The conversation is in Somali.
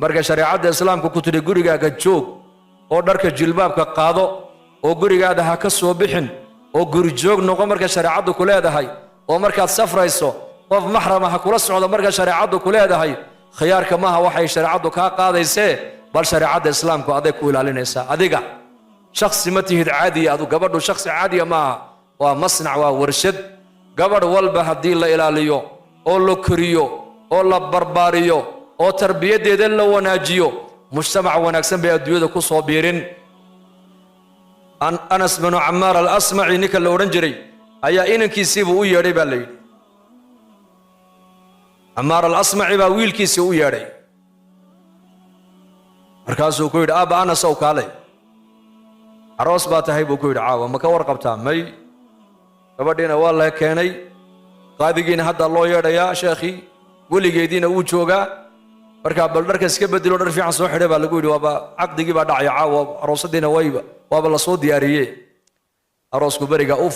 Marka shareecadda islaamka ku tidhi gurigaaga joog oo dharka jilbaabka qaado oo gurigaada ha ka soo bixin oo guri joog noqo, marka shareecaddu ku leedahay, oo markaad safrayso qof maxrama ha kula socdo, marka shareecaddu ku leedahay, khiyaarka maaha waxay shareecaddu kaa qaadaysee, bal shareecadda islaamku aday ku ilaalinaysaa. Adiga shaksi ma tihid caadiya, adu gabadhu shaksi caadiya maaha, waa masnac, waa warshad. Gabadh walba haddii la ilaaliyo oo la koriyo oo la barbaariyo oo tarbiyaddeeda la wanaajiyo, mujtamac wanaagsan bay adduunyada ku soo biirin. Anas binu Camaar Alasmaci ninka la odhan jiray ayaa inankiisiibuu u yeedhay baa la yidhi. Camaar Alasmaci baa wiilkiisii u yeedhay, markaasuu ku yidhi: "Aabba Anas ow, kaalay, aroos baa tahay," buu ku yidhi, "caawa ma ka warqabtaa?" "May." Gabadhiina waa la keenay, qaadigiina hadda loo yeedhayaa, sheekhii weligeediina wuu joogaa. "Markaa bal dharka iska bedelo, dhar fiican soo xidhay," baa lagu yidhi. Waaba caqdigii baa dhacaya caawa, aroosadiina wayba waaba la soo diyaariyey. Aroosku beriga u